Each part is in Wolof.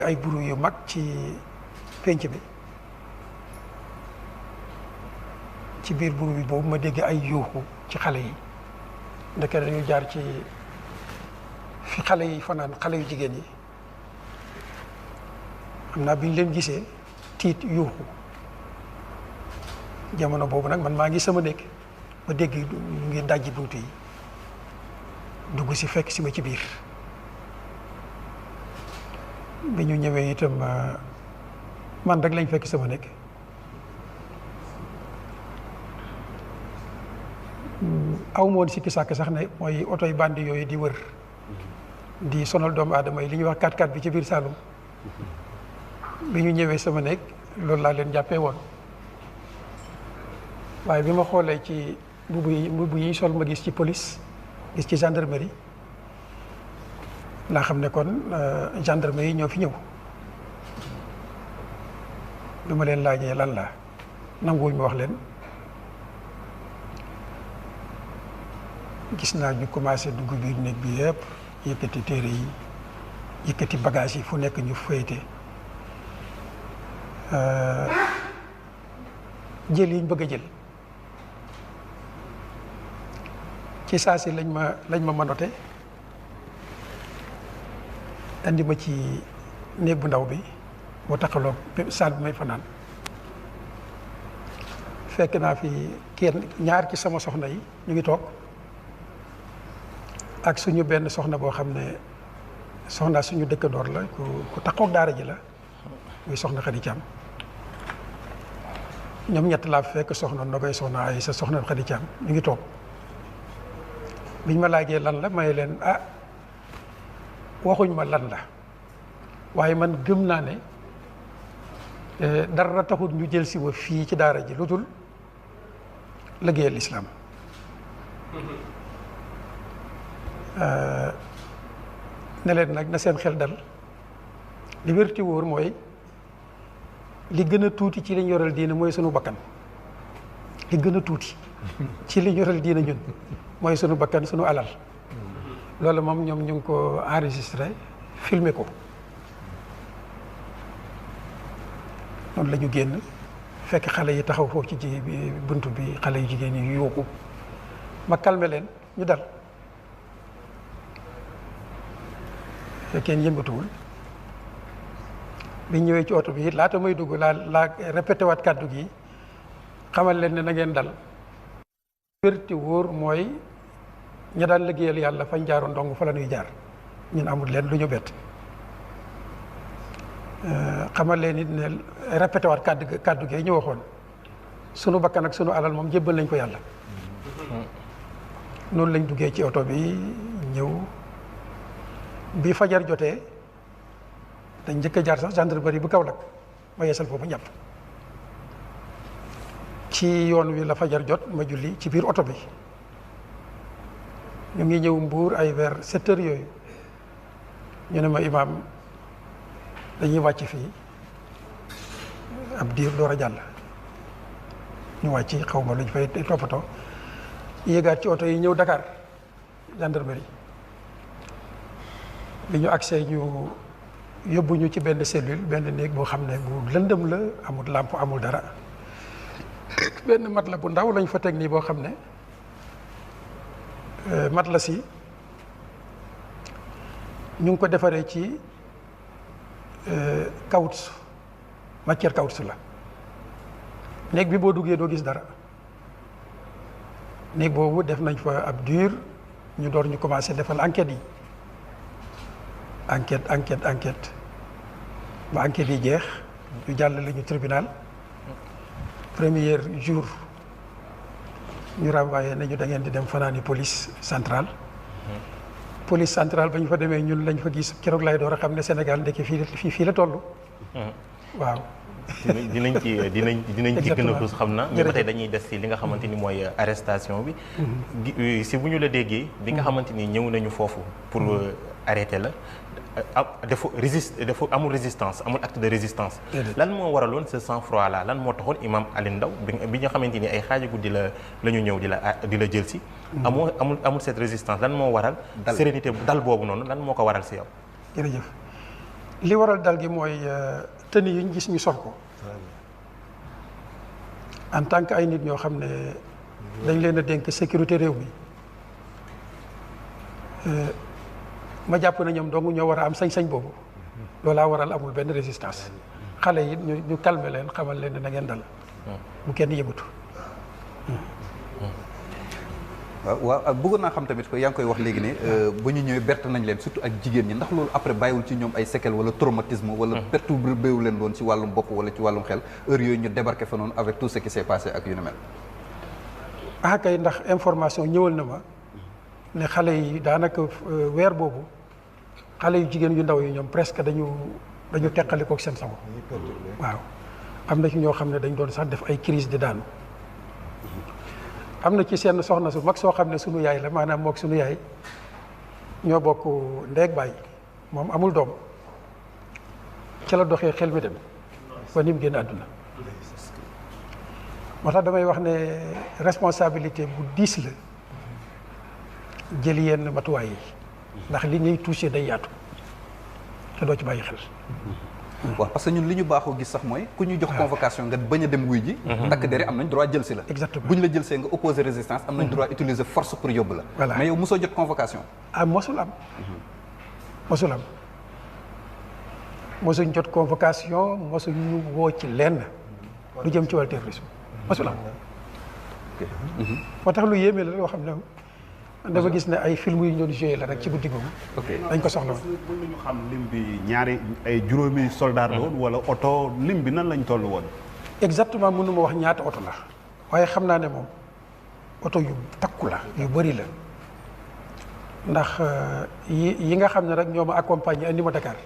ay buru yu mag ci pénc bi ci biir buru bi boobu ma dégg ay yuuxu ci xale yi ndeke dañu jaar ci fi xale yi fanaan xale yu jigéen yi xam naa bi ñu leen gisee tiit yuuxu jamono boobu nag man maa ngi sama néeg ma dégg ñu ngi dajji bunt yi dugg si fekk si ma ci biir bi ñu ñëwee itam man rek lañ fekk sama nekk aw ma woon sikki sàkk sax ne mooy oto yi bandi yooyu di wër di sonal doomu aadama yi li ñuy wax 4x4 bi ci biir Saloum bi ñu ñëwee sama nekk loolu laa leen jàppee woon waaye bi ma xoolee ci mbubb yi sol ma gis ci police gis ci gendarmerie laa xam ne kon gendarme yi ñoo fi ñëw bi ma leen laajee lan la nanguwuñ ma wax leen gis naa ñu commencé dugg biir néeg bi yëpp yëkkati téere yi yëkkati bagage yi fu nekk ñu féete jël yi ñu bëgg a jël ci saa si lañ ma manote andi ma ci néeg bu ndaw bi moo taxaloog salle bi may fanaan fekk naa fi ñaar ci sama soxna yi ñu ngi toog ak suñu benn soxna boo xam ne soxna suñu dëkkandoor la ku taxoog daara ji la muy soxna Khady Thiam ñoom ñett laa fekk soxna Nogoy soxna ay sa soxna Khady Thiam ñu ngi toog biñ ma laajee lan la may leen waxuñ ma lan la waaye man gëm naa ne dara taxut ñu jël si wa fii ci daara ji lu dul liggéeyal lislaam ne leen nag na seen xel dal li wér te wóor mooy li gën a tuuti ci liñ yoral diina mooy sunu bakkan li gën a tuuti ci liñ yoral diina ñun mooy sunu bakkan sunu alal loolu moom ñoom ñu ngi ko enregistré filmer ko noonu la ñu génn fekk xale yi taxaw foofu ci bunt bi xale yu jigéen yi yuuxu ma calmé leen ñu dal kenn yëngatuwul bi ñëwee ci oto bi it laata may dugg laa répété waat kàddu gi xamal leen ne na ngeen dal wérti wóor mooy ña daan liggéeyal yàlla fañ jaaroon dong fa la ñuy jaar ñun amul leen lu ñu bett xamal leen it ne répété waat kàddu gi ñu waxoon sunu bakkan ak sunu alal moom jébbal nañ ko yàlla noonu lañ duggee ci oto bi ñëw bi fajar jotee dañ njëkk a jaar sax gendarmerie bu Kaolack ma yeesal foofu ñàpp ci yoon wi la fajar jot ma julli ci biir oto bi ñu ngi ñëw Mbuur ay vers 7 heures yooyu ñu ne ma imaam dañuy wàcc fii ab diir door a jàll ñu wàcc xaw ma lu ñu fay toppatoo yéegaat ci oto yi ñëw Dakar gendarmerie bi ñu agsee ñu yóbbu ñu ci benn cellule benn néeg boo xam ne bu lëndëm la amul làmp amul dara benn mat la bu ndaw lañ fa teg nii boo xam ne mat la si ñu ngi ko defaree ci caoutchouc matière caoutchouc la néeg bi boo duggee doo gis dara néeg boobu def nañ fa ab dur ñu door ñu commencé defal enquête yi enquête ba enquête yi jeex ñu jàllale ñu tribunal premier jour ñu renvoyé nañu da ngeen di dem fanaani police centrale police centrale ba ñu fa demee ñun lañ fa gis keroog lay door a xam ne Sénégal ndekki fii la toll waaw dinañ ci gën a xuus xam na mais ba tey dañuy des ci li nga xamante ni mooy arrestation bi si bu ñu la déggee bi nga xamante ni ñëw nañu foofu pour arrêter la dafa amul résistance amul acte de résistance lan moo waraloon ce sang-froid là lan moo taxoon imam Alioune Ndao bi nga xamante ni ay xaaja guddi la ñu ñëw di la jël si amul cette résistance lan moo waral sérénité dal boobu noonu lan moo ko waral si yow jërëjëf li waral dal gi mooy tenue yi ñu gis ñu sol ko en tant que ay nit ñoo xam ne dañ leen a dénk sécurité réew mi ma jàpp na ñoom dong ñoo war a am sañ-sañ boobu loolaa waral amul benn résistance xale yi ñu calmer leen xamal leen ne na ngeen dal bu kenn yëngatu. waaw bëggoon naa xam tamit ko yaa ngi koy wax léegi ne ba ñu ñëwee berte nañ leen surtout ak jigéen ñi ndax loolu après bàyyiwul ci ñoom ay séquelles wala traumatisme wala perturbé wu leen woon ci wàllum bopp wala ci wàllum xel heure yooyu ñu débarqué fa noonu avec tout ce qui s'est passé ak yu ni mel. ah kay ndax information ñëwal na ma ne xale yi daanaka weer boobu xale yu jigéen yu ndaw yi ñoom presque dañu teqalikoo ak seen sago waaw am na ci ñoo xam ne dañ doon sax def ay crise de daanu am na ci seen soxna su mag soo xam ne sunu yaay la maanaam mook sunu yaay ñoo bokk ndeeg baay moom amul doom ca la doxee xel mi dem ba ni mu génn àdduna moo tax damay wax ne responsabilité bu diis la jël yenn matuwaay yi ndax li ñuy touché day yaatu te doo ci bàyyi xel. waaw parce que ñun li ñu baaxoo gis sax mooy ku ñu jox convocation nga bañ a dem wuy ji takk dere am nañ droit jël si la exactement bu ñu la jël see nga opposer résistance am nañ droit utiliser force pour yóbbu la voilà mais yow mosoo jot convocation mosul am mosuñ jot convocation mosuñu woo ci lenn lu jëm ci wàllu terrorisme mosul am moo tax lu yéeme la loo xam ne dafa gis ne ay film yu ñu doon joué la rek ci guddi googu dañ ko soxla woon mën nañu xam lim bi ñaari ay juróomi soldat la woon wala oto lim bi nan lañ toll woon exactement mënu ma wax ñaata oto la waaye xam naa ne moom oto yu takku la yu bëri la ndax yi nga xam ne rek ñoo ma accompagné andi ma Dakar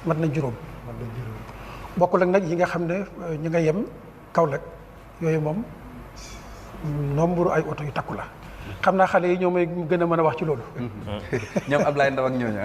mat na juróom bokkul ak nag yi nga xam ne ñu nga yem Kaolack yooyu moom nombre ay oto yu takku la xam naa xale yi ñoo may gën a mën a wax ci loolu ñoom Ablaye Ndaw ak ñooñu